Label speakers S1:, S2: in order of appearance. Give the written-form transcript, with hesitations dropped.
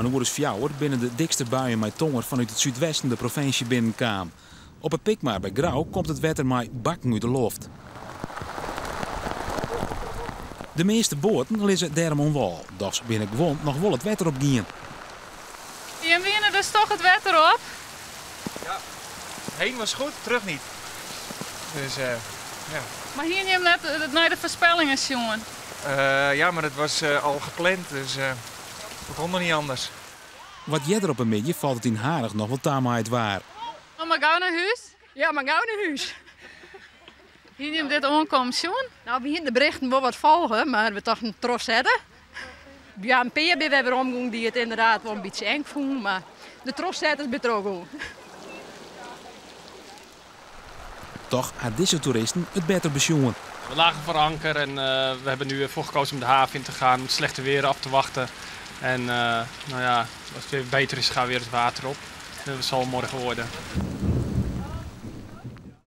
S1: Om in oere as fjouwer binne de dikste buien mei tonger fanút it súdwesten de provinsje binnenkaam. Op 'e Pikmar by Grou komt it wetter mei bakken út de loft. De measte boaten lizze dêrom oan wâl. Dochs binne guon noch wol it wetter op gien.
S2: Jim wiene dus toch it wetter op?
S3: Ja, heen was goed, terug niet. Dus ja.
S2: Mar hiene jim net nei de foarspellingen sjoen?
S3: Ja, mar it was al gepland, dus we konden niet anders.
S1: Wat earder op 'e middei falt it yn Harich noch wol ta mei it waar.
S2: Oh, mar gau nei hús?
S4: Ja, mar gau nei hús.
S2: Hiene jim dit oankommen sjoen?
S4: No, we hiene de berichten wol wat folge, mar we tochten trochsette. Ja, in pear binne wer weromgong dy't it ynderdaad wol in bytsje eng fûnen, mar de trochsetters binne trochgong.
S1: Toch ha dizze toeristen it better besjoen.
S5: We lagen voor anker en we hebben nu ervoor gekozen om de haven in te gaan, om het slechte weer af te wachten. En nou ja, als het weer beter is, gaan we weer het water op. En dat zal morgen worden.